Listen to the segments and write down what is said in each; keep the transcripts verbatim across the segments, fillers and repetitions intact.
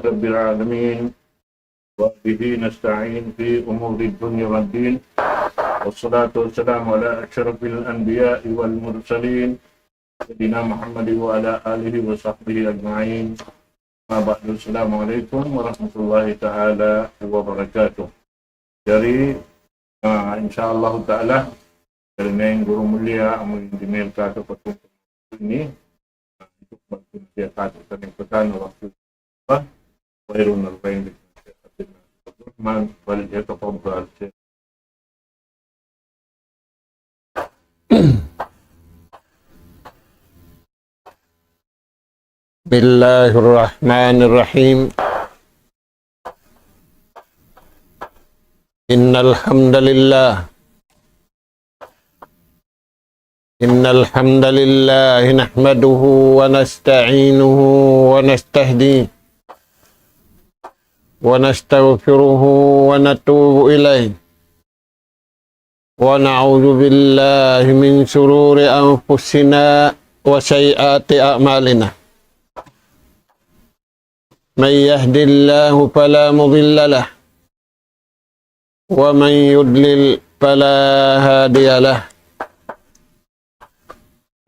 رب العالمين، وبه نستعين في أمور الدنيا والدين، والصلاة والسلام على أشرف الأنبياء والمرسلين، سيدنا محمد وعلى آله وصحبه أجمعين. أما بعد، السلام عليكم ورحمة الله تعالى وبركاته. Jari, ah, insya Allah Ta'ala, karna' in guru mulia, amu in dinil katu' pa ini, ah, itu pagpunta katu' sa in pagkano waktu pa, mayroon na rin Rahman, balik ito pa ba, بسم الله الرحمن الرحيم. إن الحمد لله، إن الحمد لله نحمده ونستعينه ونستهديه ونستغفره ونتوب إليه، ونعوذ بالله من شرور أنفسنا وسيئات أعمالنا. من يهد الله فلا مضل له، ومن يضلل فلا هادي له.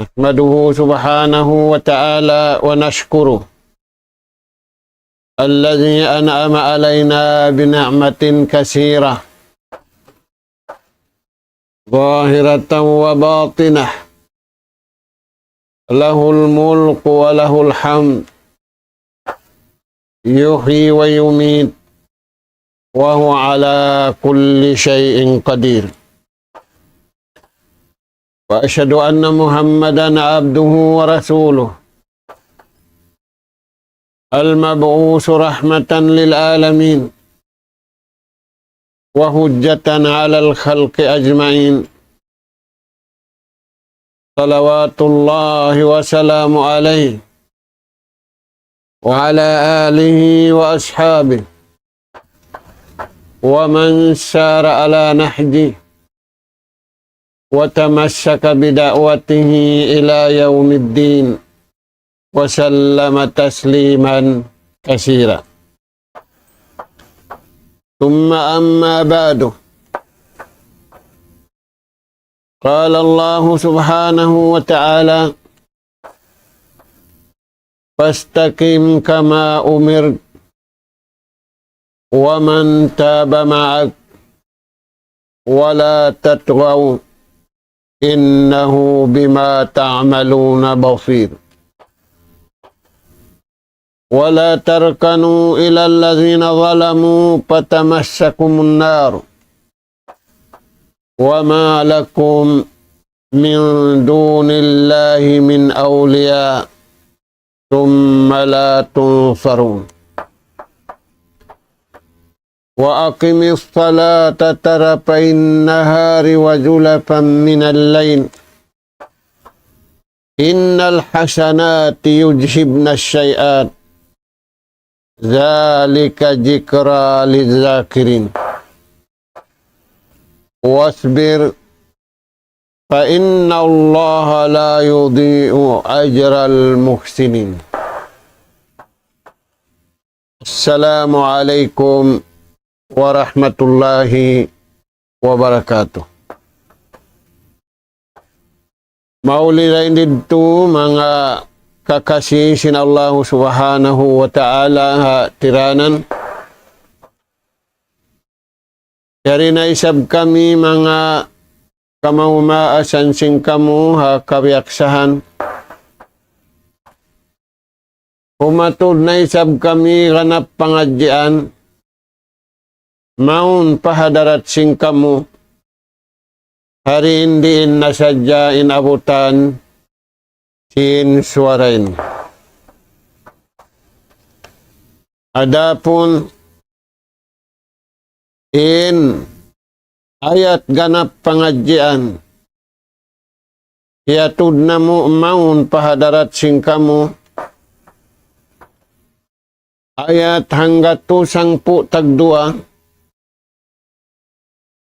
نحمده سبحانه وتعالى ونشكره، الذي أنعم علينا بنعمة كثيرة ظاهرة وباطنة، له الملك وله الحمد، يحيي ويميت، وهو على كل شيء قدير. وأشهد أن محمدا عبده ورسوله، المبعوث رحمة للعالمين وحجة على الخلق أجمعين، صلوات الله وسلامه عليه وعلى آله وأصحابه ومن سار على نهجه وتمسك بدعوته إلى يوم الدين، وسلم تسليما كثيرا. ثم أما بعد، قال الله سبحانه وتعالى: فاستقم كما أمرت ومن تاب معك ولا تطغوا إنه بما تعملون بصير. ولا تركنوا إلى الذين ظلموا فتمسكم النار وما لكم من دون الله من أولياء ثم لا تنصرون. وأقم الصلاة طرفي النهار وزلفا من الليل إن الحسنات يذهبن السيئات ذلك ذكرى للذاكرين. واصبر فإن الله لا يضيع أجر المحسنين. السلام عليكم ورحمة الله وبركاته. Mauli dayn didtu manga kakasi sin Allahu Subhanahu wa Ta'ala ha tiranan. Yari na isab kami manga kamaumaasan sin kamu ha kabiyaksahan. Humatud na isab kami ganap pangadjian, mawn pa hadarat sin kamu, ha diin-diin na sadja in abutan sin suwara ini. Adapun in ayat ganap pangadjian, hiyatud namu' mawn pa hadarat sin kamu, ayat hanggatus hangpu' tagduwa,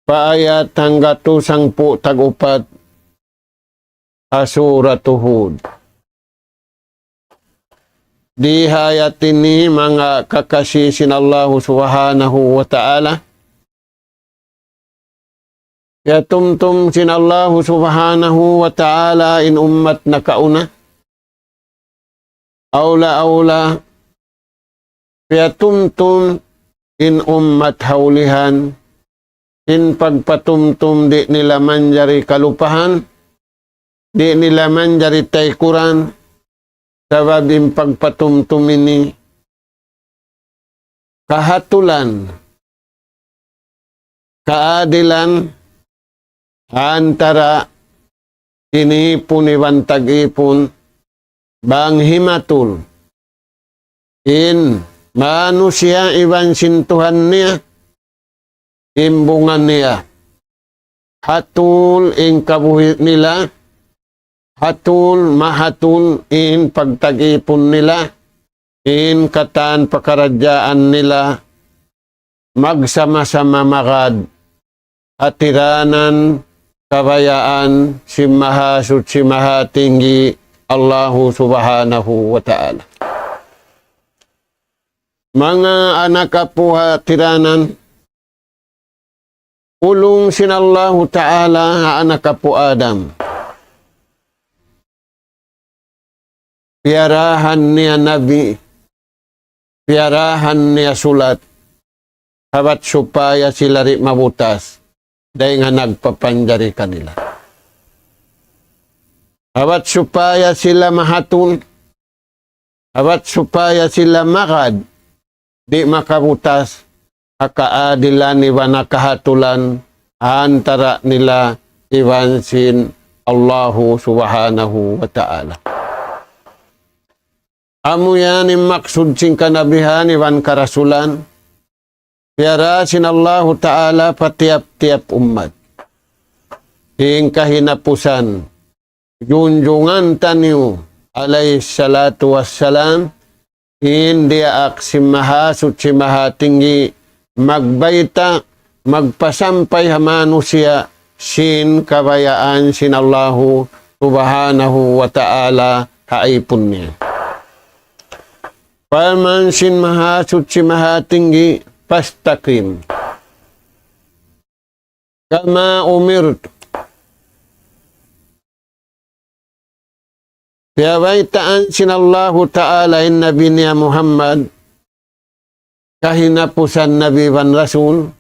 pa ayat hanggatus hangpu' tagupat, ha Suratu Hud. di ha ayat ini manga kakasi sin Allahu Subhanahu wa Ta'ala. Piyatumtum sin Allahu Subhanahu wa Ta'ala in ummat nakauna. Awla-awla, piyatumtum in ummat ha ulihan, in pagpatumtum di' nila manjari kalupahan, di' nila manjari taykuran, sabab in pagpatumtum ini kahatulan, kaadilan, antara in ipun iban tag-ipun, bang himatul in manusiya' iban sin Tuhan niya, imbungan niya. Hatul in kabuhi' nila, hatul, mahatul in pagtag-ipun nila, in katan pakaradjaan nila, magsama-sama magad ha tiranan kabayaan sin Mahasuchi Mahatinggi Allahu Subhanahu wa Ta'ala. Manga anak apu' ha tiranan, ulung sin Allahu Ta'ala ha anak apu' Adam. Piyarahan niya nabi, piyarahan niya sulat, habat supaya sila di' mabutas, dayn ha nagpapanjari kanila. Habat supaya sila mahatul, habat supaya sila magad, di' makabutas, ha kaadilan iban ha kahatulan, antara nila iban sin Allahu Subhanahu wa Ta'ala. Amu yan in maksud sin kanabihan iban karasulan, piyara sin Allahu Ta'ala pa tiyap-tiyap ummat. In kahinapusan, junjungan taniyu, alayhi salatu wassalam, in diyaak sin Mahasuchi Mahatinggi, magbayta', magpasampay ha manusiya' sin kabayaan sin Allahu Subhanahu wa Ta'ala ha ipun niya. Parman sin Mahasuchi Mahatinggi, فاستقم كما أمرت. Piyabaytaan sin Allahu Ta'ala in Nabi niya Muhammad, kahinapusan Nabi iban Rasul,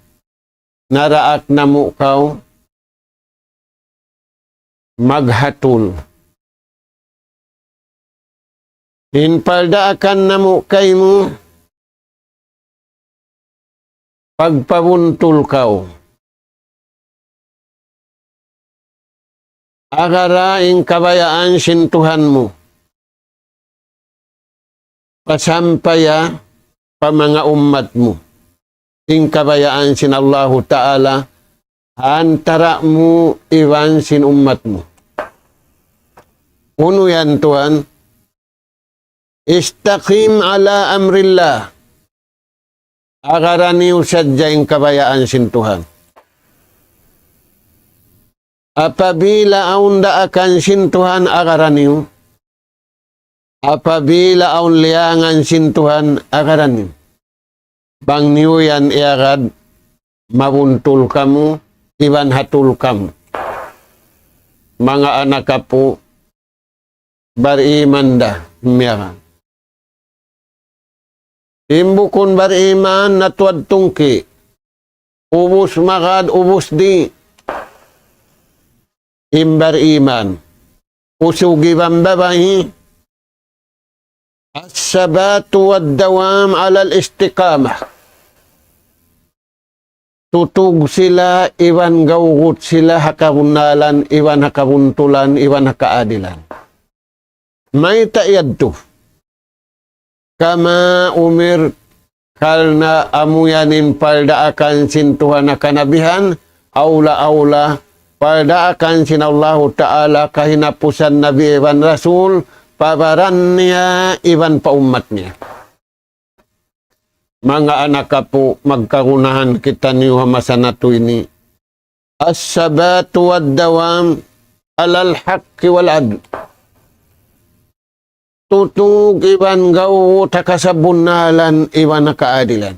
naraak namu' kaw maghatul. In paldaakan namu' kaymu, pagpabuntul kaw. Agara in kabayaan sin Tuhan mu. Pasampaya pa manga ummat mu in kabayaan sin Allahu Ta'ala antara' mu iban sin ummat mu. Unu yan, tuwan? استقم على أمر الله. Agara niyu sadja in kabayaan sin Tuhan. Apabila awn daakan sin Tuhan, agara niyu. Apabila awn liyangan sin Tuhan, agara niyu. Bang niyu yan iyagad, mabuntul kamu, iban hatul kamu. Manga anak apu', bariman da, miyaga. In bukun bariman, natuwad tungki'. Ubus magad, ubus di'. In bariman. Usug iban babai. الثبات والدوام على الاستقامة. Tutug sila iban gawgut sila ha kabunnalan, iban ha kabuntulan, iban ha kaadilan. Mayta' yadtu? كما أمرت, karna' amu yan in paldaakan sin Tuhan ha kanabihan, awla-awla, paldaakan sin Allahu Ta'ala kahinapusan Nabi iban Rasul, pa baran niya iban pa ummat niya. Manga anak apu', magkagunahan kitaniyu ha masa natu' ini. الثبات والدوام على الحق والعدل. tutug iban gawgut ha kasabunnalan iban ha kaadilan.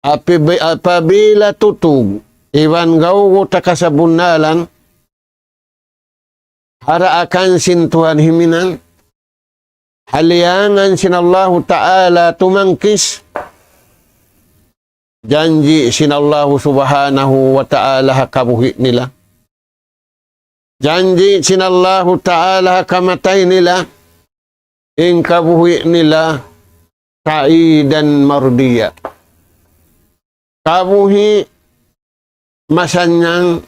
Api-, apabila tutug iban gawgut ha kasabunnalan, ha daakan sin Tuhan himinang, ha liyangan sin Allahu Ta'ala tumangkis, janji' sin Allahu Subhanahu wa Ta'ala ha kabuhi' nila. Janji' sin Allahu Ta'ala ha kamatay nila, in kabuhi' nila, sa'idan mardiya. Kabuhi' masannyang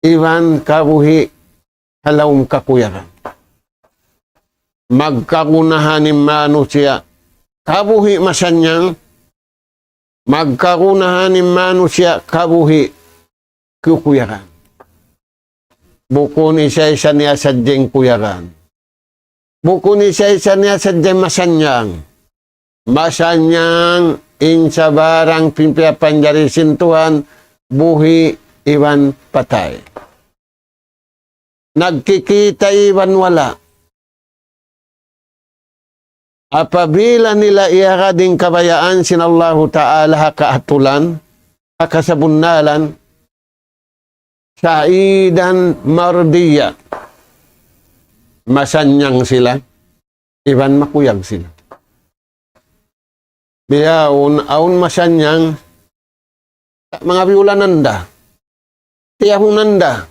iban kabuhi' ha lawm kakuyagan. Magkagunahan in manusiya' kabuhi' masannyang, magkagunahan in manusiya' kabuhi' kakuyagan. Bukun isa-isa niya sadja in kuyagan. Bukun isa-isa niya sadja in masannyang. Masannyang in sabarang pin-, piyapanjari sin Tuhan, buhi' iban patay. Nagkikita' iban wala'. Apabila nila iyagad in kabayaan sin Allahu Ta'ala ha kaatulan, ha kasabunnalan, sa'idan mardiya. Masannyang sila, iban makuyag sila. Bihaun, awn masannyang, manga biyulanan da, tiyahunan da,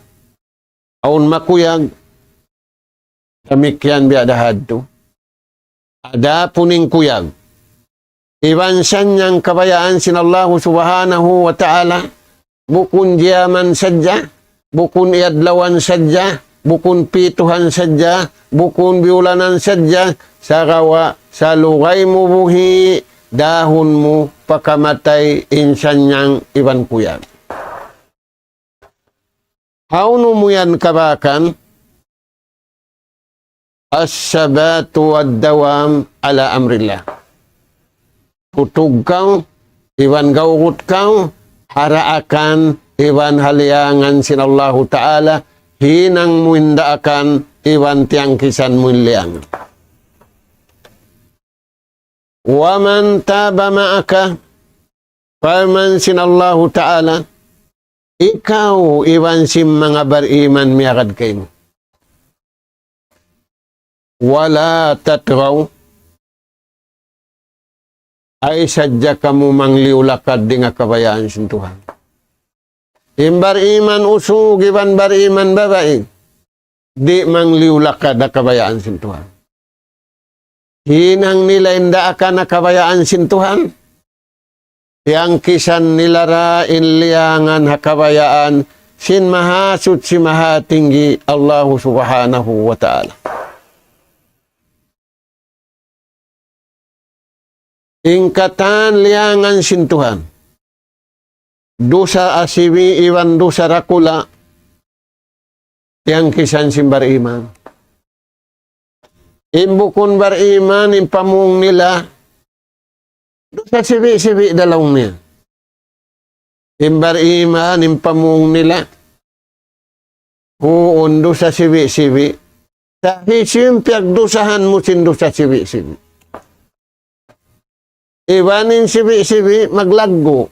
awn makuyag, damikkiyan biya' da hadtu. Adapun in kuyag iban sannyang kabayaan sin Allahu Subhanahu wa Ta'ala, bukun jiyaman sadja, bukun iyadlawan sadja, bukun pituhan sadja, bukun biyulanan sadja, sagawa' salugay mu buhi', dahun mu pa kamatay in sannyang iban kuyag. Hawnu mu yan kabakan? الثبات والدوام على أمر الله. Tutug kaw, iban gawgut kaw, ha daakan, iban ha liyangan sin Allahu Ta'ala, hinang mu in daakan, iban tiyangkisan mu in liyangan. ومن تاب معك, parman sin Allahu Ta'ala, ikaw iban sin manga bariman miyagad kaymu. ولا تطغوا, ayaw sadja kamu mangliyu-lakad dayn ha kabayaan sin Tuhan. In bariman usug iban bariman babai, di' mangliyu-lakad ha kabayaan sin Tuhan. Hinang nila in daakan ha kabayaan sin Tuhan. Tiyangkisan nila da in liyangan ha kabayaan sin Mahasuchi Mahatinggi Allahu Subhanahu wa Ta'ala. In katan liyangan sin Tuhan, dusa asibi' iban dusa dakula', tiyangkisan sin bariman. In bukun bariman, in pamung nila, dusa sibi'-sibi' da laung niya. In bariman, in pamung nila, huun dusa sibi'-sibi'. Sa' hisiyu in piyagdusahan mu sin dusa sibi'-sibi'? Iban in sibi'-sibi' maglaggu'.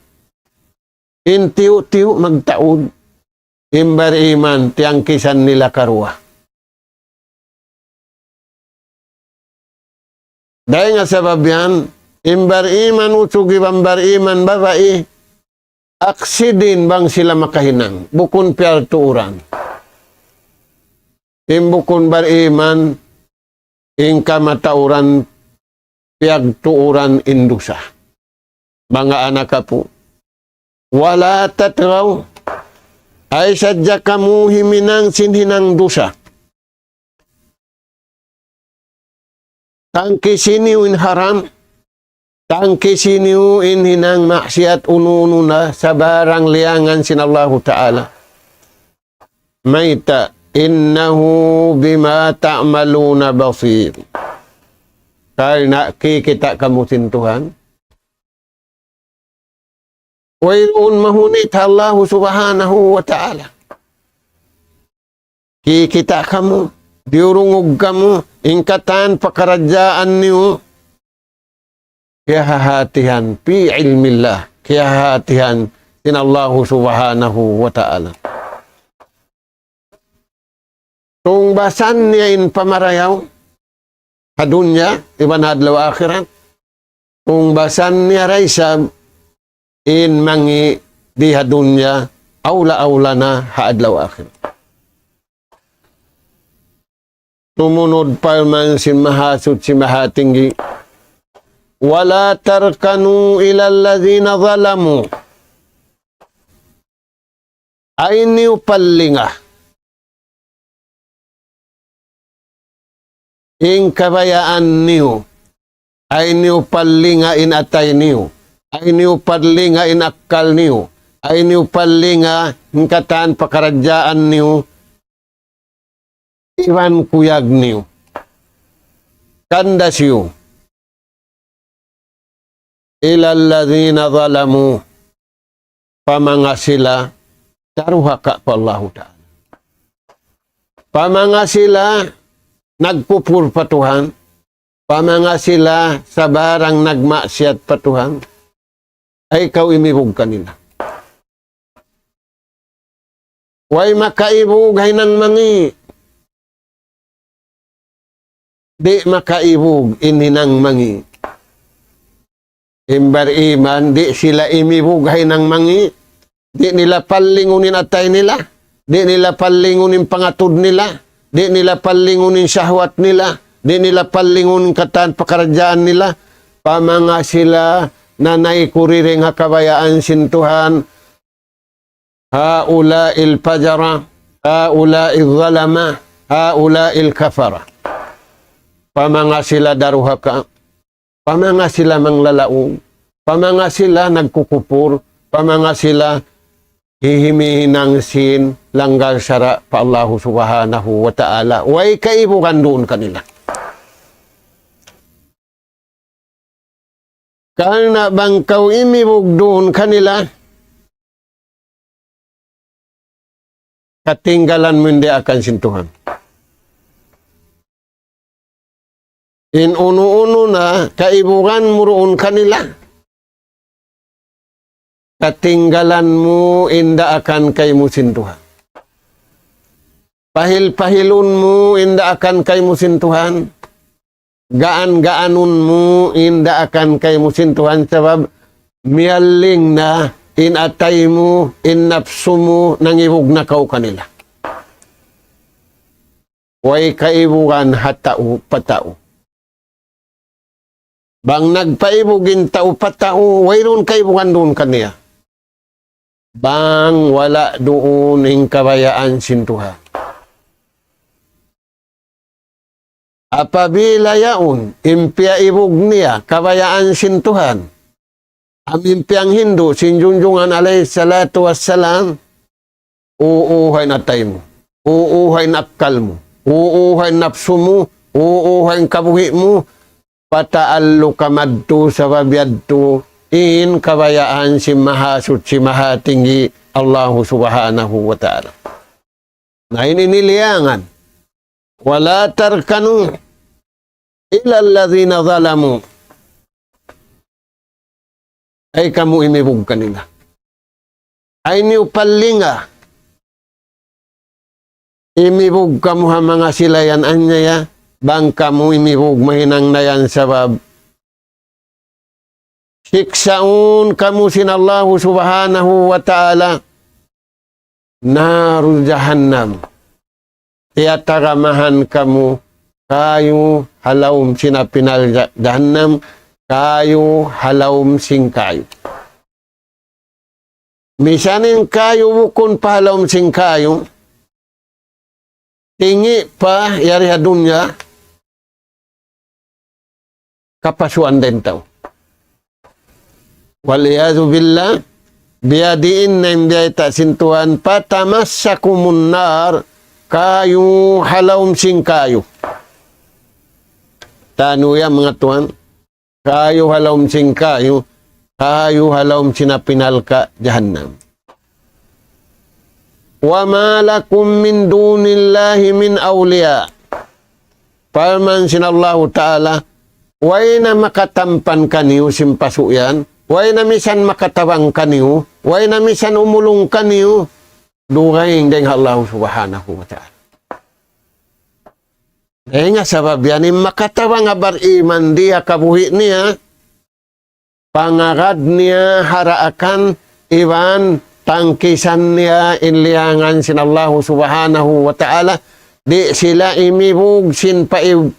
In tiyu'-tiyu' magtaud. In bariman, tiyangkisan nila karuwa. Dayn ha sabab yan, in bariman usug iban bariman babai, aksidin bang sila makahinang, bukun piyagtuuran. In bukun bariman, in kamatauran piyagtuuran in dusa. Manga anak apu', ولا تطغوا, ayaw sadja kamu himinang sin hinang dusa. Tangkisi niyu in haram, tangkisi niyu in hinang maksiat unu-unu na sabarang liyangan sin Allahu Ta'ala. Mayta', إنه بما تعملون بصير. Karna' kikita' kamu sin Tuhan. Wayruun mahunit ha Allahu Subhanahu wa Ta'ala. Kikita' kamu. diyurungug kamu, in katan pakaradjaan niyu, kiyahahatihan, في علم الله, kiyahahatihan sin Allahu Subhanahu wa Ta'ala. Tungbasan niya in pamarayaw ha dunya iban ha adlaw akhirat. Tungbasan niya da isab in mangi' di ha dunya, awla-awla na ha adlaw akhirat. Sumunud parman sin Mahasuchi Mahatinggi, ولا تركنوا إلى الذين ظلموا. Ayaw niyu palinga in kabayaan niyu. Ayaw niyu palinga in atay niyu. Ayaw niyu palinga in akkal niyu. Ayaw niyu palinga in katan pakaradjaan niyu iban kuyag niyu. Kanda siyu. إلى الذين ظلموا. Pamanga sila daruhaka pa Allahu Ta'ala. Pamanga sila nagkupur pa Tuhan. Pamanga sila sabarang nagmaksiyat pa Tuhan. Ayaw kaw imibug kanila. Way makaibug ha hinang mangi'. Di' makaibug in hinang mangi'. In bariman, di' sila imibug ha hinang mangi'. Di' nila palingun in atay nila. Di' nila palingun in pangatud nila. Di' nila palingun in sahwat nila. Di' nila palingun in katan pakaradjaan nila. Pamanga sila nanay kuriring ha kabayaan sin Tuhan. هؤلاء الفجرة، هؤلاء الظلمة، هؤلاء الكفرة. Pamanga sila daruhaka, pamanga sila manglalaung, pamanga sila nagkukupur, pamanga sila hihimihinang sin langgal sara' pa Allahu Subhanahu wa Ta'ala. Way kaibugan duun kanila. Karna' bang kaw imibug duun kanila, katinggalan mu in daakan sin Tuhan. In unu-unu na kaibugan mu duun kanila, katinggalan mu in daakan kaymu sin Tuhan. Pahil-pahilun mu in daakan kaymu sin Tuhan. Gaan-gaanun mu in daakan kaymu sin Tuhan sabab miyaling na in atay mu, in napsu mu, nangibug na kaw kanila. Way kaibugan ha tau pa tau. Bang nagpaibug in tau pa tau, wayruun kaibugan duun kaniya. Bang wala' duun in kabayaan sin Tuhan. Apabila yaun, in piyaibug niya, kabayaan sin Tuhan. Amu in piyanghindu' sin Junjungan alayhi salatu wassalam, uuha in atay mu, uuha in akkal mu, uuha in napsu mu, uuha in kabuhi' mu, pataallu ka madtu sabab yadtu in kabayaan sin Mahasuchi Mahatinggi Allahu Subhanahu wa Ta'ala. Na ini in liyangan. ولا تركنوا إلى الذين ظلموا. Ayaw kamu imibug kanila. Ayaw niyu palinga. Imibug kamu ha manga sila yan aniaya. Bang kamu imibug mahinang na yan sabab siksaun kamu sin Allahu Subhanahu wa Ta'ala. Naru Jahannam. Tiyataramahan kamu kayu ha lawm sin api narka' Jahannam, kayu ha lawm sin kayu. Misan in kayu bukun pa ha lawm sin kayu, tingi' pa yari ha dunya, kapasuan da in tau. والعياذ بالله, biya' diin na in biyayta' sin Tuhan, فتمسكم النار, kayu ha lawm sin kayu. Tanu ya manga tuwan, kayu ha lawm sin kayu, kayu ha lawm sin api narka' Jahannam. وما لكم من دون الله من أولياء. Parman sin Allahu Ta'ala, way na makatampan kaniyu sin pasu' yan, way na misan makatabang kaniyu, way na misan umulung kaniyu, dugaing dayn ha Allahu Subhanahu wa Ta'ala. Dayn ha sabab yan, in makatabang ha bariman di ha kabuhi' niya, pangagad niya ha daakan iban tangkisan niya in liyangan sin Allahu Subhanahu wa Ta'ala, di' sila imibug sin paib-,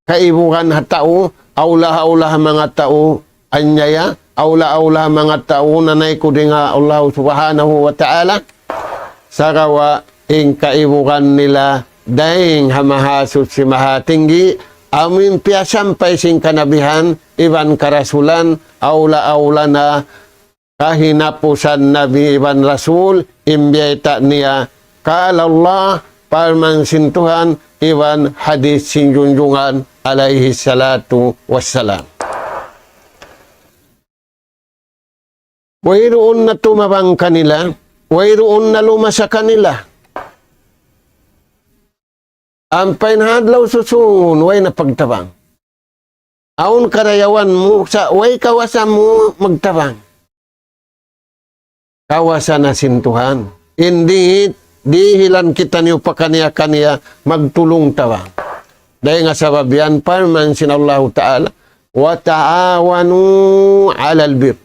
kaibugan ha tau, awla-awla manga tau anyaya, awla-awla manga tau nanaykud dayn ha Allahu Subhanahu wa Ta'ala, sagawa' in kaibugan nila dayn ha Mahasuchi Mahatinggi, amu in piyasampay sin kanabihan iban karasulan, awla-awla na kahinapusan Nabi iban Rasul, in biyayta' niya, قال الله, parman sin Tuhan, iban hadith sin junjungan, alayhi salatu wassalam. Wayruun na tumabang kanila, wayruun na lumasa kanila. Ampa in ha adlaw susūngun, way na pagtabang. Awn karayawan mu, sa' way kawasa mu magtabang. Kawasa na sin Tuhan. Indeed, dihilan kitaniyu pakaniya-kaniya magtulung-tabang. Dayn ha sabab yan, parman sin Allahu Ta'ala, وتعاونوا على البر.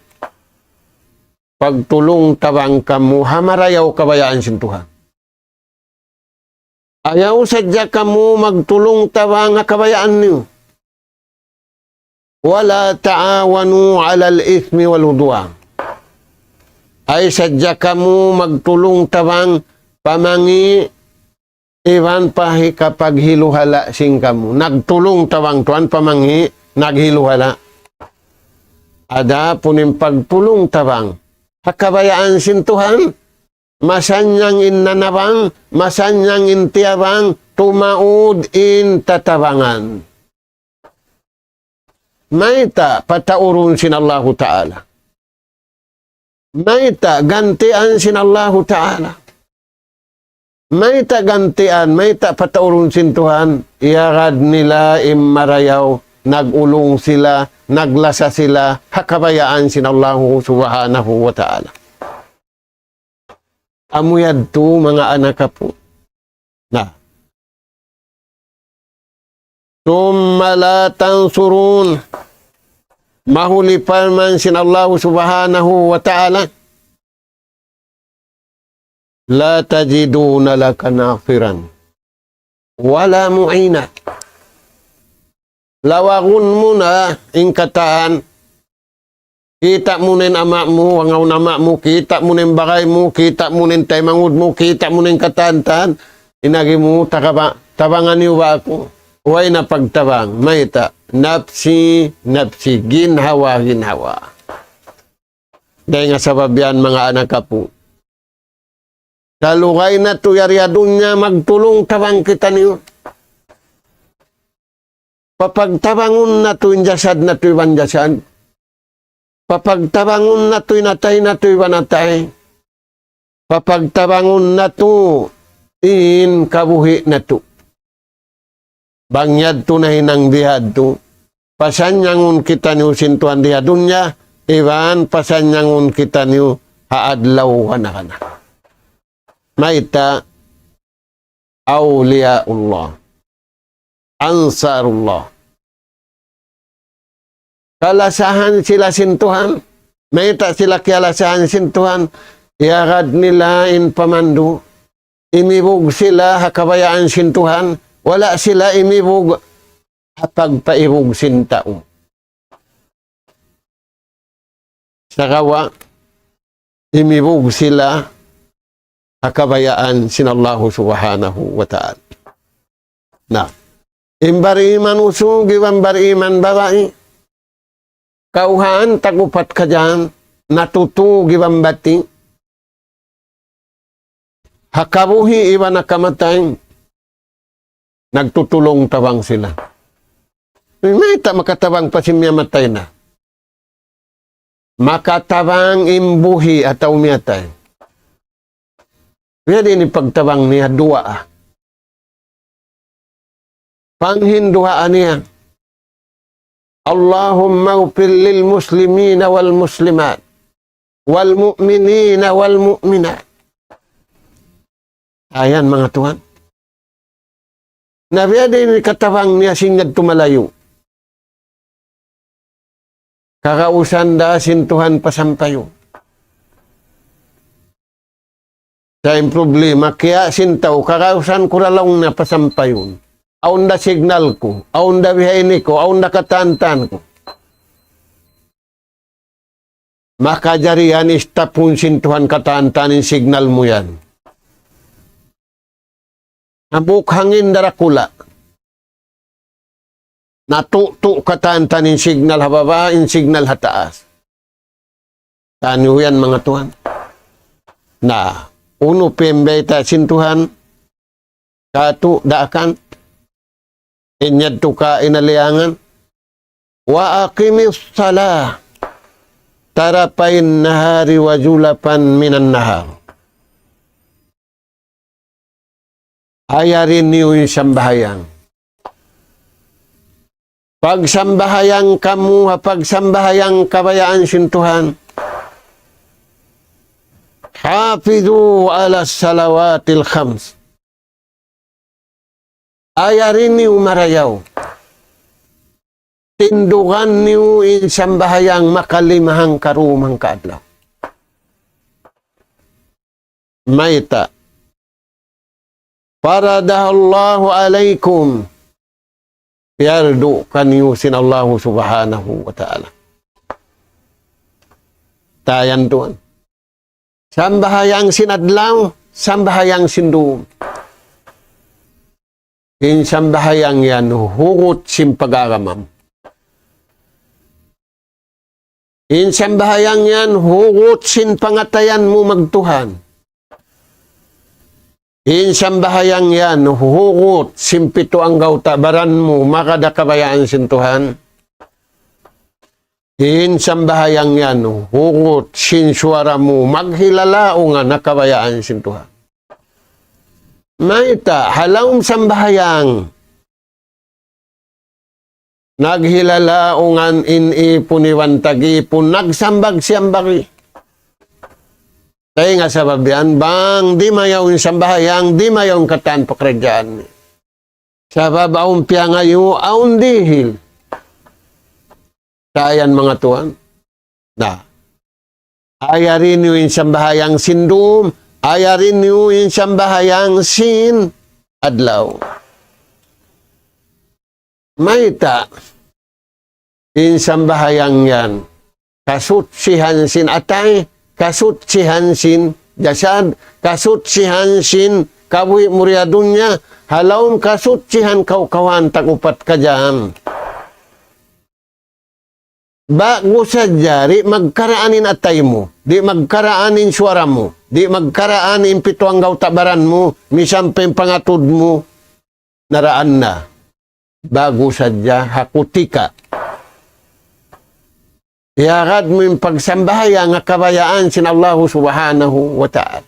Pagtulung-tabang kamu ha marayaw kabayaan sin Tuhan. Ayaw sadja kamu magtulung-tabang ha kabayaan niyu. ولا تعاونوا على الإثم والعدوان. Ayaw sadja kamu magtulung-tabang pa mangi' iban pa hikapaghiluhala' sin kamu. Nagtulung-tabang tuwan pa mangi', naghiluhala'. Adapun in pagtulung-tabang ha kabayaan sin Tuhan, masannyang in nanabang, masannyang in tiyabang, tumaud in tatabangan. Mayta' pataurun sin Allahu Ta'ala? Mayta' gantian sin Allahu Ta'ala? Mayta' gantian, mayta' pataurun sin Tuhan? Iyagad nila in marayaw, nag-ulung sila, naglasa sila, ha kabayaan sin Allahu Subhanahu wa Ta'ala. Amu yadtu manga anak apu'. Na. ثم لا تنصرون. Mahuli parman sin Allahu Subhanahu wa Ta'ala, لا تجدون لك ناصرا ولا معينا. Lawagun mu na in katan, kita' mu na in ama' mu, wangaw na ama' mu, kita' mu na in bagay mu, kita' mu na in taymanghud mu, kita' mu na in katan-katan, in agi mu, takaba-, tabangan niyu ba aku? Way na pagtabang, mayta', نفسي نفسي, ginhawa, ginhawa. Dayn ha sabab yan, manga anak apu'. Salugay natu' yari ha dunya, magtulung-tabang kitaniyu. Papagtabangun natu' in jasad natu' iban jasad. Papagtabangun natu' in atay natu' iban atay. Papagtabangun natu' in kabuhi' natu'. Bang yadtu nahinang bihadtu, pasanyangun kitaniyu sin Tuhan di ha dunya, iban pasanyangun kitaniyu ha adlaw kana-kana. Mayta', أولياء الله، أنصار الله. Kalasahan sila sin Tuhan. Mayta' sila kiyalasahan sin Tuhan? Iyagad nila in pamandu'. Imibug sila ha kabayaan sin Tuhan. Wala' sila imibug ha pagpaibug sin tau. Sagawa' imibug sila ha kabayaan sin Allahu Subhanahu wa Ta'ala. Na, in bariman usug iban bariman babai, kawhaan tag-upat kajam, natutug iban bati', ha kabuhi' iban ha kamatay, nagtutulung-tabang sila. Mayta' makatabang pa sin miyatay na? Makatabang in buhi' atawa miyatay. Biya' diin in pagtabang niya? Duwaa. Panghinduhaan niya, اللهم اغفر للمسلمين والمسلمات والمؤمنين والمؤمنات. Ayan, manga tuwan. Na biya' diin in katabang niya sin yadtu malayu'. Kagausan da sin Tuhan pasampayun. Sa' in problema, kiya' sin tau, kagausan ku da laung niya pasampayun. Awn da signal ku, awn da bihaini ku, awn da katantan ku. Makajari yan istapun sin Tuhan katantan in signal mu yan. Hambuuk hangin darakula'. Natutu' katantan in signal ha baba', in signal ha taas. Taniyu yan, manga tuwan. Na, unu pa in bayta' sin Tuhan? Katu', daakan. In yadtu kaina liyangan. وأقم الصلاة طرفي النهار وزلفا من النهار. Ayarin niyu in sambahayang. Pagsambahayang kamu, ha pagsambahayang kabayaan sin Tuhan. حافظوا على الصلوات الخمس. Ayarin niyu marayaw. Tindugan niyu in sambahayang makalima hangkarum hangkaadlaw. Mayta'? فرضها الله عليكم. Piyardu kaniyu sin Allahu Subhanahu wa Ta'ala. Tayan tuwan. Sambahayang sin adlaw, sambahayang sin dum. In sambahayang yan hugut sin pag-agama mu. In sambahayang yan hugut sin pangatayan mu magtuhan. In sambahayang yan hugut sin pitu anggawta' baran mu maka da kabayaan sin Tuhan. In sambahayang yan hugut sin suwara mu maghilalaungan ha kabayaan sin Tuhan. Mayta', ha lawm sambahayang naghilalaungan in ipun iban tag-ipun, nagsambag-siyambagi. Dayn ha sabab yan, bang di' mayaw in sambahayang, di' mayaw in katan pakaradjaan. Sabab awn piyangayu', awn dihil. Tayan, manga tuwan. Na, ayarin niyu in sambahayang sin dum, ayarin niyu in sambahayang sin adlaw. Mayta', in sambahayang yan kasutsihan sin atay, kasutsihan sin jasad, kasutsihan sin kabuhi' mu di ha dunya, ha lawm kasutsihan kawkawan tag-upat ka jam. Ba'gu sadja, di' magkaraan in atay mu, di' magkaraan in suwara mu, di' magkaraan in pitu anggawta' baran mu, misan pa in pangatud mu, naraan na. Ba'gu sadja ha kutika iyagad mu in pagsambahayang ha kabayaan sin Allahu Subhanahu wa Ta'ala.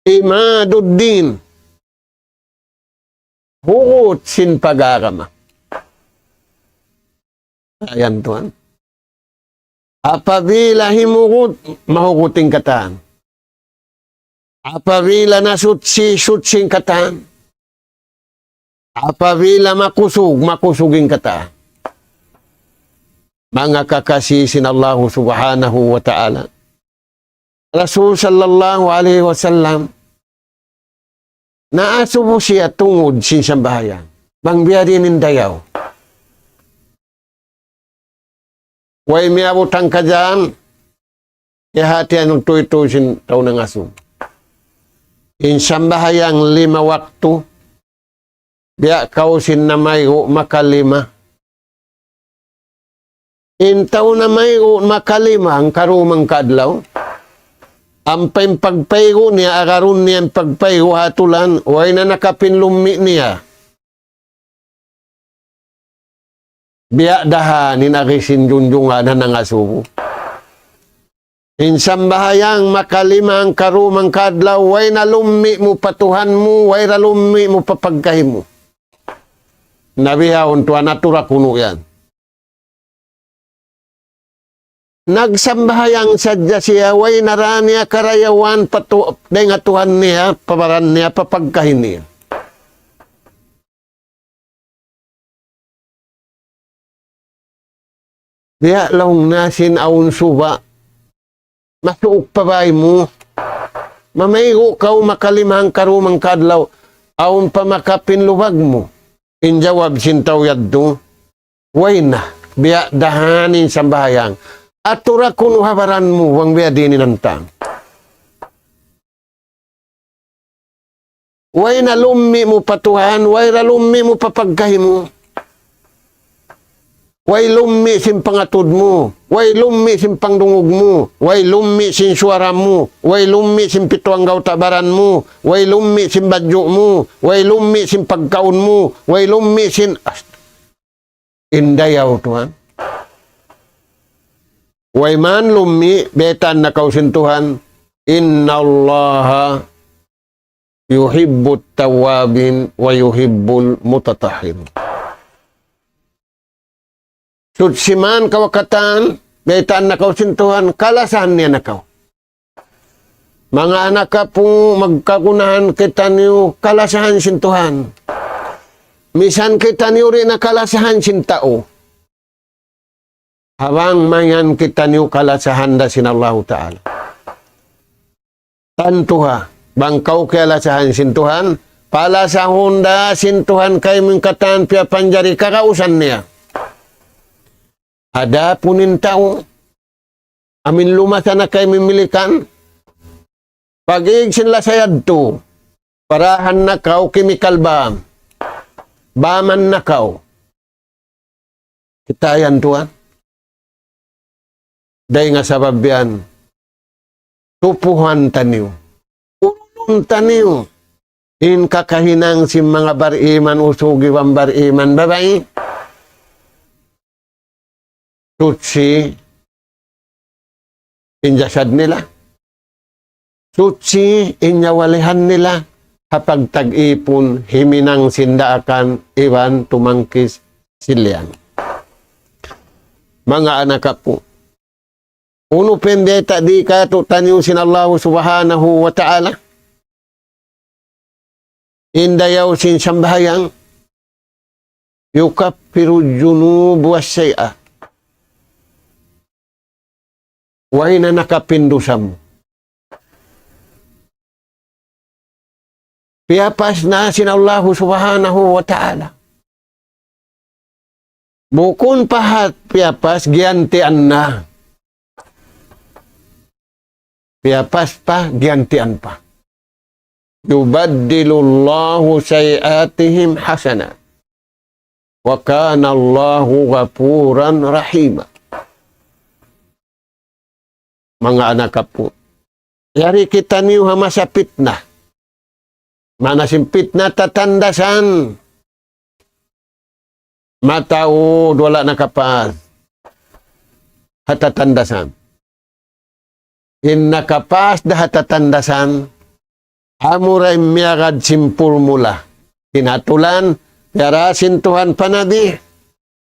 Imaduddin. Hugut sin pag-agama. Ayan tuwan. Apabila himugut, mahugut in katan. Apabila nasutsi, sutsi in katan. Apabila makusug, makusug in katan. Manga kakasi sin Allahu Subhanahu wa Ta'ala. Rasul sallallahu alayhi wasallam, naasubu siya tungud sin sambahayang. Bang biya' diin in dayaw. Way miyabut hangka jam, kiyahatihan tuytuy sin tau nangasubu. In sambahayang lima waktu, biya' kaw sin namaygu' makalima. In tau namaygu' makalima hangkarum hangkaadlaw. Ampa in pagpaygu' niya, agarun niya in pagpaygu' ha tulan, way na nakapin lummi' niya. Biya' da ha in agi sin junjungan ha nangasubu. In sambahayang makalima hangka dum hangka adlaw, way na lummi' mu pa Tuhan mu, way na lummi' mu pa pagkahi mu. Na bihaun tuwan, atura kunu' yan. Nagsambahayang sadja siya, way na da niya karayawan pa tu-, dayn ha Tuhan niya, pa baran niya, pa pagkahi niya. Biya' laung na sin awn suba'. Masuuk pa bāy mu. Mamaygu' kaw makalima hangka dum hangka adlaw. Awn pa makapin lubag mu. In jawab sin tau yadtu, way na, biya' da han in sambahayang. Atura kunu' ha baran mu, bang biya' diin in hantang. Way na lummi' mu pa Tuhan, way na lummi' mu pa pagkahi mu. Way lummi' sin pangatud mu, way lummi' sin pangdungug mu, way lummi' sin suwara mu, way lummi' sin pitu anggawta' baran mu, way lummi' sin badju' mu, way lummi' sin pagkaun mu, way lummi' sin, ast-, in dayaw Tuhan. Way man lummi', baytaan na kaw sin Tuhan, إن الله يحب التوابين ويحب المتطهرين. Suchi man kaw ha katan, baytaan na kaw sin Tuhan, kalasahan niya na kaw. Manga anak apu', magkagunahan kitaniyu, kalasahan sin Tuhan. Misan kitaniyu di' na kalasahan sin tau. Ha bang mayan kitaniyu kalasahan da sin Allahu Ta'ala. Tantu ha, bang kaw kiyalasahan sin Tuhan, palasahun da sin Tuhan kaymu in katan piyapanjari kagausan niya. Adapun in tau, amin lumasa na kaymu in milikan, pag-ig sin lasa yadtu, parahan na kaw chemical bomb. Baman na kaw. Kita' yan, tuwan. Dayn ha sabab yan, tupuhan taniyu. Ulun taniyu. In kakahinang sin manga bariman, usug iban bariman babai. Suchi in jasad nila. Suchi in nyawalihan nila ha pagtag-ipun, himinang sin daakan, iban tumangkis sin liyan. Manga anak apu'. Unu pa in biyayta' di' katu' taniyu sin Allahu Subhanahu wa Ta'ala? In dayaw sin sambahayang, يكفر الذنوب والسيئات. Way na nakapin dusa mu. Piyapas na sin Allahu Subhanahu wa Ta'ala. Bukun pa hat piyapas, giyantian na. Piyapas pa, giyantian pa. يبدل الله سيئاتهم حسنات وكان الله غفورا رحيما. Manga anak apu'. Yari kitaniyu ha masa pitna. Maana sin pitna tatandasan. Mataud wala' nakapas ha tatandasan. In nakapas da ha tatandasan, amura in miyagad sin pulmula. Kinatulan, yara sin Tuhan pa Nabi,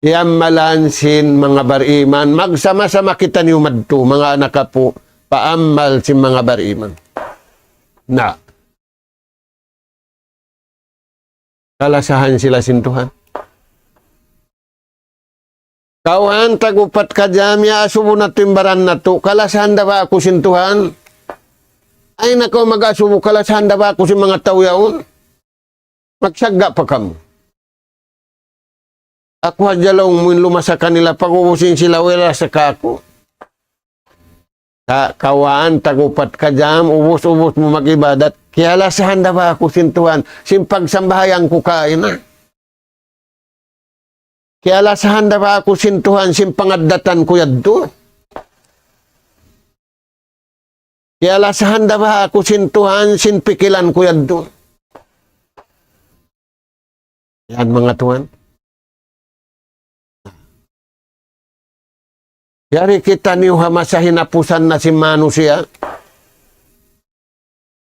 iyammalan sin manga bariman, magsama-sama kitaniyu madtu, manga anak apu', paammal sin manga bariman. Na. Kalasahan sila sin Tuhan. Kawhaan tag-upat ka jam, iyasubu natu' in baran natu', kalasahan da ba aku sin Tuhan? Ay na kaw mag-asubu, kalasahan da ba aku sin manga tau yaun? Magsagga' pa kamu. Aku hadja laung mu in lumasa kanila, pag-ubus in sila way lasa kāku'. Ka-, kawhaan tag-upat ka jam, ubus-ubus mu mag-ibadat, kiyalasahan da ba aku sin Tuhan, sin pagsambahayang ku kaina? Kiyalasahan da ba aku sin Tuhan, sin pangaddatan ku yadtu? Kiyalasahan da ba aku sin Tuhan, sin pikilan ku yadtu? Yan, manga tuwan. Yari kitaniyu ha masa hinapusan na sin manusiya'.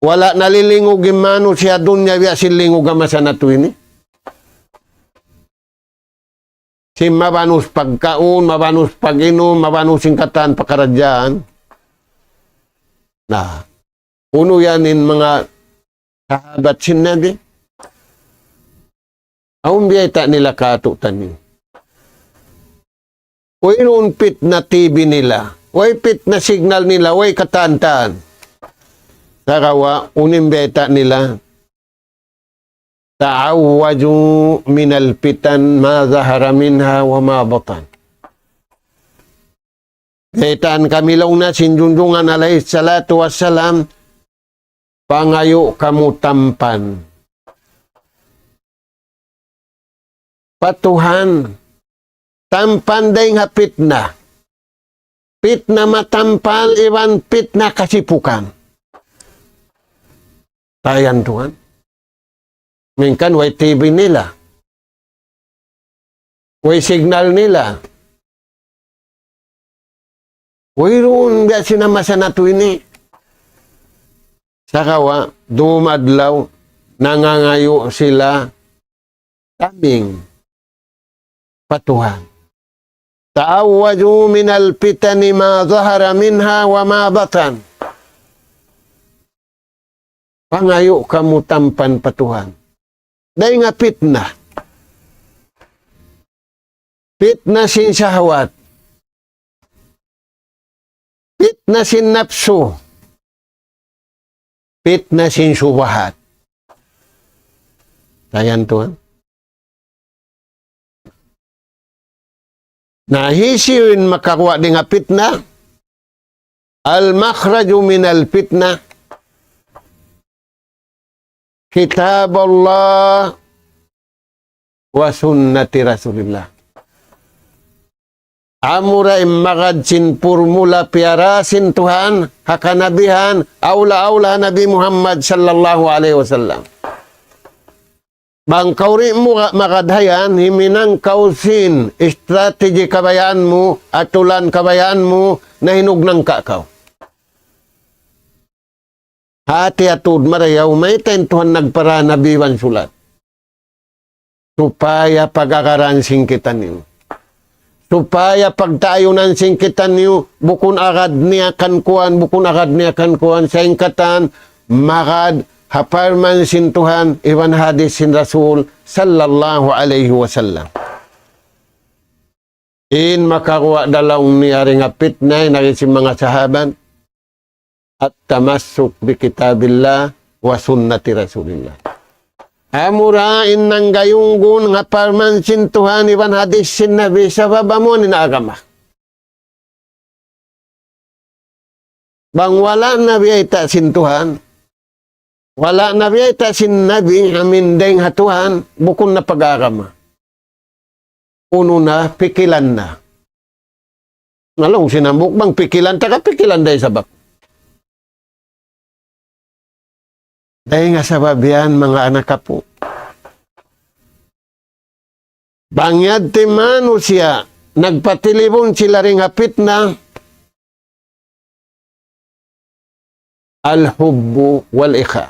Wala' na lilingug in manusiya' dunya biya' sin lingug ha masa natu' ini. Sin mabanus pagkaun, mabanus pag-inum, mabanus sin katan pakaradjaan. Na, unu yan in manga sahabat sin Nabi. Awn biyayta' nila kātu'niyu. Wayruun pitna T V nila. Way pitna signal nila, way katan-katan. Sagawa', unu in biyayta' nila. تعوذوا من الفتن ما ظهر منها وما بطن. Biyaytaan kami laung niya sin Junjungan alayhi salatu wassalam, pangayu' kamu tampan pa Tuhan, tampan dayng ha pitna. Pitna matampal iban pitna kasipukan. Tayan Tuhan. Minsan way T V nila. Way signal nila. Wayruun biya' sin ha masa natu' ini. Sagawa', dum adlaw, nangangayu' sila taming pa Tuhan. تعوذوا من الفتن ما ظهر منها وما بطن. Pangayu' kamu tampan pa Tuhan. Dayng ha pitna. Pitna sin shahwat. Pitna sin napsu. Pitna sin shubuhat. Tayan Tuhan. Na hisiyu in makaguwa' dayng ha pitna? المخرج من الفتنة كتاب الله وسنة رسول الله. Amura in magad sin purmula piyara sin Tuhan, ha kanabihan, awla-awla Nabi Muhammad sallallahu alayhi wasallam. Bang kaw di' mu magad hayan, himinang kaw sin strategy kabayaan mu, atulan kabayaan mu, na hinug nangka' kaw. Hati atud marayaw, mayta' in Tuhan nagpara nabi iban sulat. Supaya pag-agaran sin kitaniyu. Supaya pagtaayunan sin kitaniyu, bukun agad niya kan kuwan, bukun agad niya kan kuwan, sa' in katan, magad ha parman sin Tuhan, iban hadis sin Rasul, sallallahu alayhi wasallam. In makaguwa' da laung niya dayng ha pitna, in agi sin manga sahabat, التمسك بكتاب الله وسنة رسول الله. Amura in nanggayunggun ha parman sin Tuhan iban hadis sin Nabi sabab amu in agama. Bang wala' na biyayta' sin Tuhan, wala' na biyayta' sin Nabi, amu in dayng ha Tuhan, bukun na pag-agama. Unu na, pikilan na. Na laung sin hambuuk bang pikilan, taga pikilan da isab aku. Dayng ha sabab yan, manga anak apu'. Bang yadtu in manusiya', nagpatilibun sila dayng ha pitna, الحب والإخاء.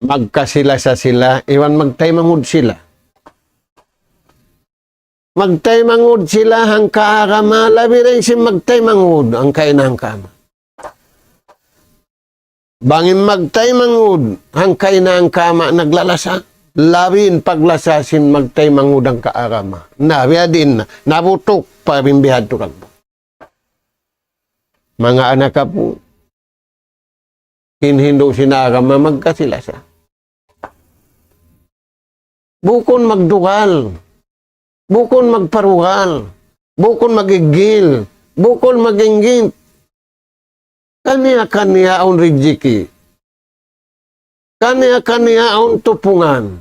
Magkasi-lasa sila, iban magtaymanghud sila. Magtaymanghud sila hangka agama, labi dayng sin magtaymanghud hangka ina' hangka ama'. Bang in magtaymanghud hangka ina' hangka ama' naglalasa, labi in paglasa sin magtaymanghud hangka agama. Na, biya' diin na, nabutuk pa rin bihadtu kag. Manga anak apu', in hindu' sin agama magkasi-lasa. Bukun magdugal, bukun magparugal, bukun mag-igil, bukun mag-inggit. Kaniya-kaniya awn rijiki. Kaniya-kaniya awn tupungan.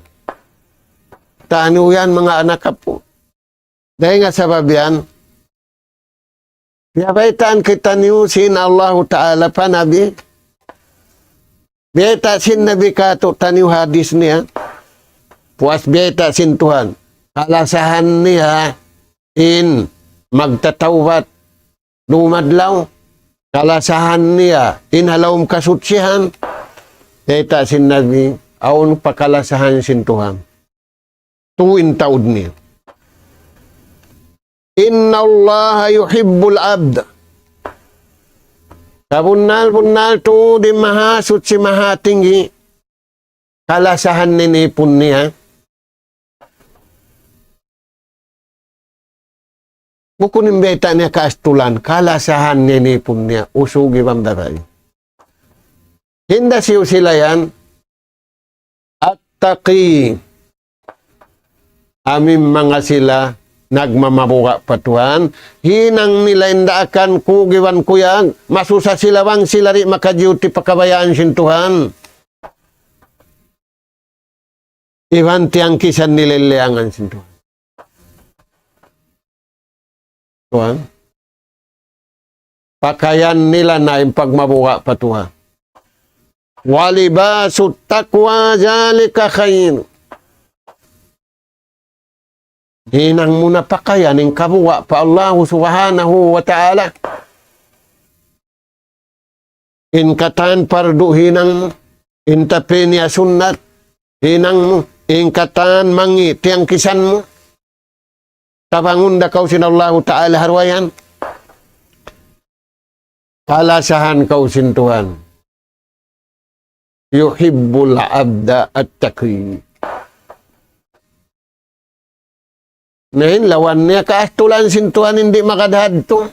Taniyu yan, manga anak apu'. Dayng ha sabab yan, biyabaytaan kitaniyu sin Allahu Ta'ala pa Nabi. Biyayta' sin Nabi kātu'niyu hadis niya. Puas biyayta' sin Tuhan. Kalasahan niya, in magtatawbat, dumadlaw, kalasahan niya in ha lawm kasutsihan, kita' sin Nabi, awn pa kalasahan sin Tuhan. Tuwi' in taud niya. إن الله يحب العبد. Sabunnal-bunnal tuud in Mahasuchi Mahatinggi, kalasahan niya in ipun niya. Bukun in bayta' niya kaastulan, kalasahan niya in ipun niya, usug iban babai. Hinda siyu sila yan, التقي. Amu in manga sila nagmamabuga' pa Tuhan, hinang nila in daakan kug iban kuyag, masusa sila bang sila di' makajiyuti pa kabayaan sin Tuhan. Iban tiyangkisan nila in liyangan sin Tuhan. Tuhan. Pakayan nila na in pagmabuga' pa Tuhan. ولباس التقوى ذلك خير. Hinang mu na pakayan in kabuga' pa Allahu Subhanahu wa Ta'ala. In katan pardu hinang mu, in tapiniya sunnat hinang mu, in katan mangi' tiyangkisan mu. Tabangun da kaw sin Allahu Ta'ala ha duwa yan. Kalasahan kaw sin Tuhan. يحب العبد التقي. Na in lawan niya kaastulan sin Tuhan in di' makadhadtu.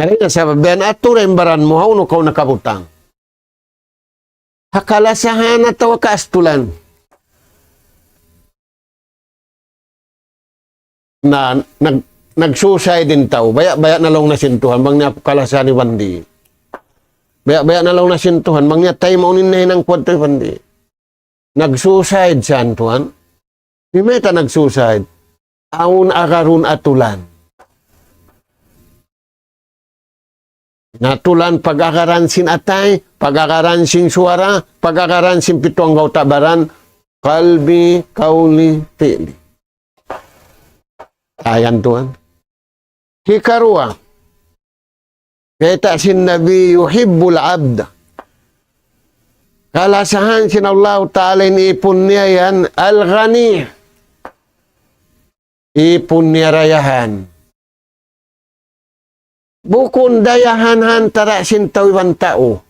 Na dayn ha sabab yan atura in baran mu, hawnu kaw nakabutang. Ha kalasahan atawa kaastulan. Na, nag-, nag-suicide in tau. Baya'-baya' na laung niya sin Tuhan, bang niya aku kalasahan iban di'. Baya'-baya' na laung niya sin Tuhan, bang niya taymaun in nahinang ku adtu iban di'. Nag-suicide siya, tuwan. Di' mayta' nag-suicide. Awn agarun atulan. Na atulan pag-agaran sin atay, pag-agaran sin suwara, pag-agaran sin pitu anggawta' baran, kalbi, kawli, fi'li. Ayan, tuwan. Hikaruwa, kita' sin Nabi يحب العبد. Kalasahan sin Allahu Ta'ala in ipun niya yan, الغني. Ipun niya dayahan. Bukun dayahan ha antara' sin tau iban tau.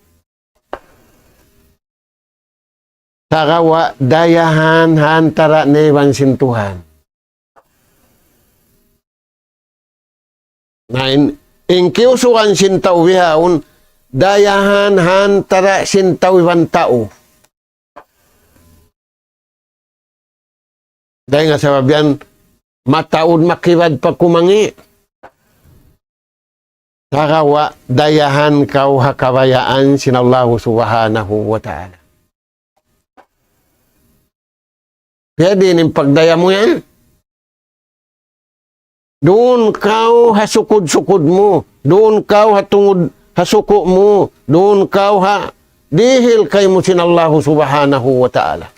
Sagawa' dayahan ha antara' niya iban sin Tuhan. Na in, in kiyusugan sin tau bihaun, dayahan ha antara' sin tau iban tau. Dayn ha sabab yan, mataud makibad pa kumangi'. Sagawa' dayahan kaw ha kabayaan sin Allahu Subhanahu wa Ta'ala. Piyadi in pagdaya mu yan. Duun kaw ha sukud-sukud mu. Duun kaw ha tungud, ha suku' mu. Duun kaw ha dihil kaymu sin Allahu Subhanahu wa Ta'ala.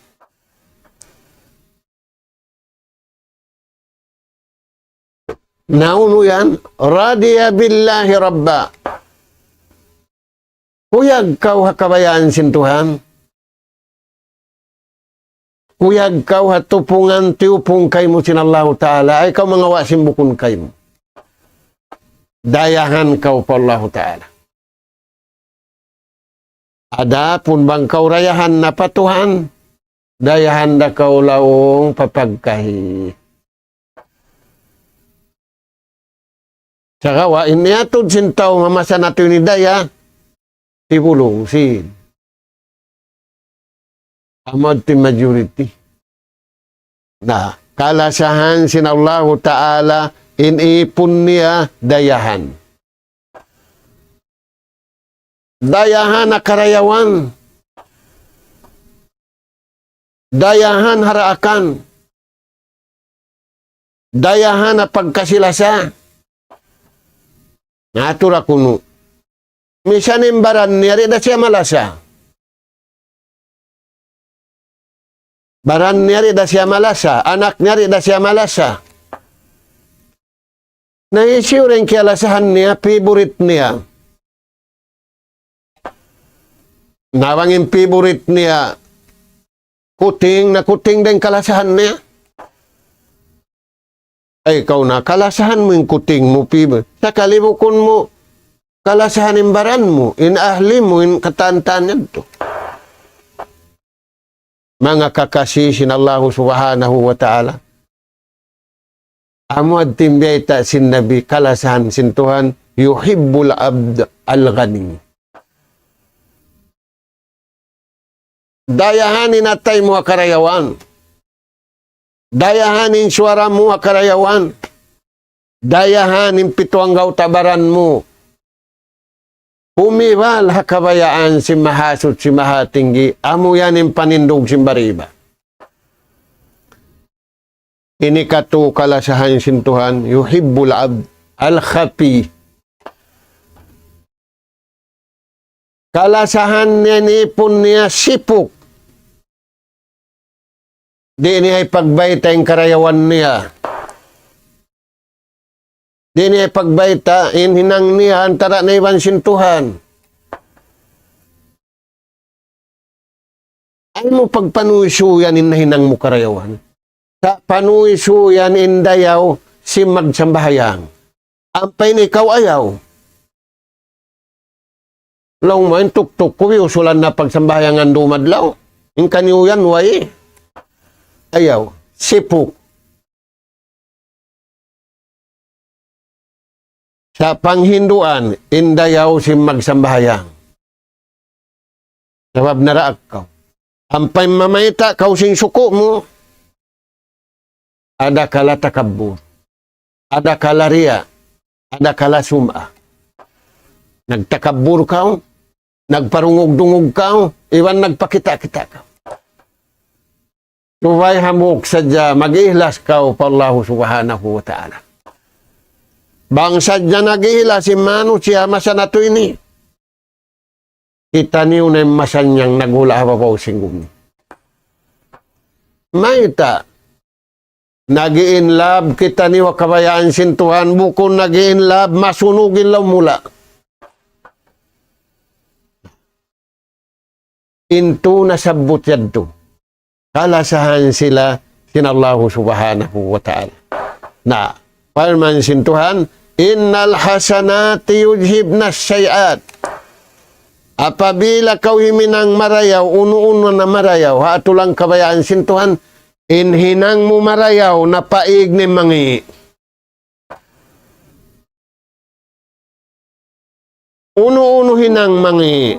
Na unu yan, رضي بالله ربا. Kuyag kaw ha kabayaan sin Tuhan. Kuyag kaw ha tupungan tiyupung kaymu sin Allahu Ta'ala. Ay kaw mangawa' sin bukun kaymu. Dayahan kaw pa Allahu Ta'ala. Adapun bang kaw dayahan na pa Tuhan, dayahan da kaw laung pa pagkahi. Sagawa' in iyatud sin tau mamasa natu' ini daya, tibulung sin. Amu ti majority. Na, kalasahan sin Allahu Ta'ala in ipun niya dayahan. Dayahan ha karayawan. Dayahan ha raakan. Dayahan ha pagkasi-lasa. Natu' ra kunu'. Misan in baran niya di' da siya malasa. Baran niya di' da siya malasa, anak niya di' da siya malasa. Na hisiyu in kiyalasahan niya, favorite niya. Na bang in favorite niya kuting, na kuting da in kalasahan niya. Ay, kaw na, kalasahan mu in kuting mu, favorite. Sakali bukun mu kalasahan in baran mu, in ahli mu, in katan-katan yadtu. Manga kakasi sin Allahu Subhanahu wa Ta'ala. Amu in biyayta' sin Nabi, kalasahan sin Tuhan, يحب العبد الغني. Dayahan in atay mu ha karayawan. Dayahan in suwara mu ha karayawan. Dayahan in pitu anggawta' baran mu. Humiwal ha kabayaan sin Mahasuchi Mahatinggi, amu yan in panindug sin bariba. Ini katu' kalasahan sin Tuhan, يحب العبد الخفي. Kalasahan niya in ipun niya sipuk. Di' niya ipagbayta' in karayawan niya. Di' niya ipagbayta' in hinang niya antara' niya iban sin Tuhan. Ayaw mu pagpanuysuyan in nahinang mu karayawan. Sa' panuysuyan in dayaw sin magsambahayang. Ampa in ikaw ayaw. Laung mu in tuktuk ku, iyusulan na pagsambahayangan dumadlaw. In kaniyu yan, way. Ayaw. Sipuk. Sa' panghinduan, in dayaw sin magsambahayang. Sabab naraak kaw. Ampa in mamayta' kaw sin suku' mu, adakala takabbur, adakala riya', adakala sum'a. Nagtakabbur kaw, nagparungug-dungug kaw, iban nagpakita'-kita' kaw. Subay hambuuk sadja mag-ihlas kaw pa Allahu Subhanahu wa Ta'ala. Bang sadja nag-ihlas in manusiya' masa natu' ini, kitaniyu na in masannyang naghula' ha babaw sin gumi. Mayta'? Nag-i-in love kitaniyu ha kabayaan sin Tuhan, bukun nag-i-in love, masunug in lawm hula'. In tū nasabbut yadtu. Kalasahan sila sin Allahu Subhanahu wa Ta'ala. Na, parman sin Tuhan, إن الحسنات يذهبن السيئات. Apabila kaw himinang marayaw, unu-unu na marayaw, ha atulang kabayaan sin Tuhan, in hinang mu marayaw, napaig na in mangi'. Unu-unu hinang mangi'.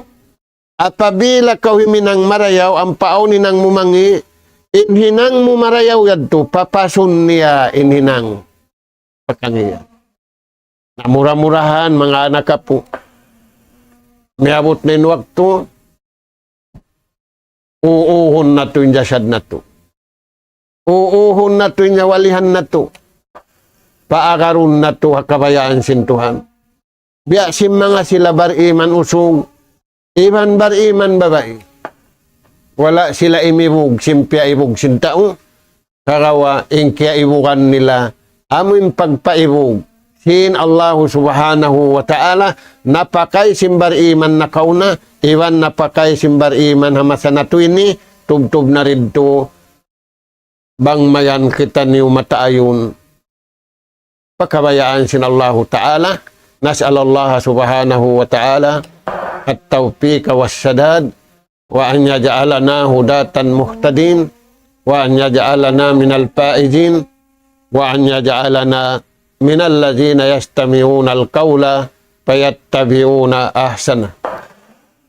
Apabila kaw himinang marayaw, ampa awn hinang mu mangi', in hinang mu marayaw yadtu, papasun niya in hinang pakangi'. Na mura-murahan, manga anak apu'. Miyabut na in waktu, uuhun natu' in jasad natu'. Uuhun natu' in nyawalihan natu'. Paagarun natu' ha kabayaan sin Tuhan. Biya' sin manga sila bariman usug, iban bariman babai. Wala' sila imibug sin piyaibug sin tau. Sagawa' in kiyaibugan nila, amu in pagpaibug sin Allahu Subhanahu wa Ta'ala, napakay sin bariman nakauna, iban napakay sin bariman ha masa natu' ini, tubtub na didtu, bang mayan kitaniyu mataayun. Pakabayaan sin Allahu Ta'ala, نسأل الله سبحانه وتعالى التوفيق والسداد، وأن يجعلنا هداة مهتدين، وأن يجعلنا من الفائزين، وأن يجعلنا من الذين يستمعون القول فيتبعون أحسنه.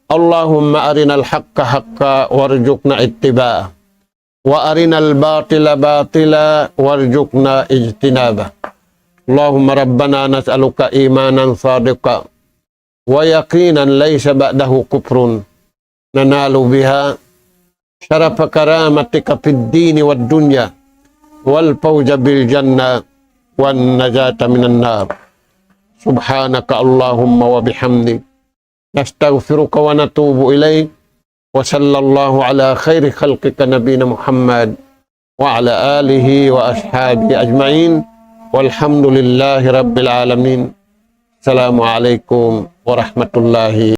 اللهم أرنا الحق حقا وارزقنا اتباعه، وأرنا الباطل باطلا وارزقنا اجتنابه. اللهم ربنا نسألك إيمانا صادقا ويقينا ليس بعده كفر ننال بها شرف كرامتك في الدين والدنيا والفوز بالجنة والنجاة من النار. سبحانك اللهم وبحمدك، نستغفرك ونتوب إليك. وصلى الله على خير خلقك نبينا محمد وعلى آله وأصحابه أجمعين. والحمد لله رب العالمين. السلام عليكم ورحمة الله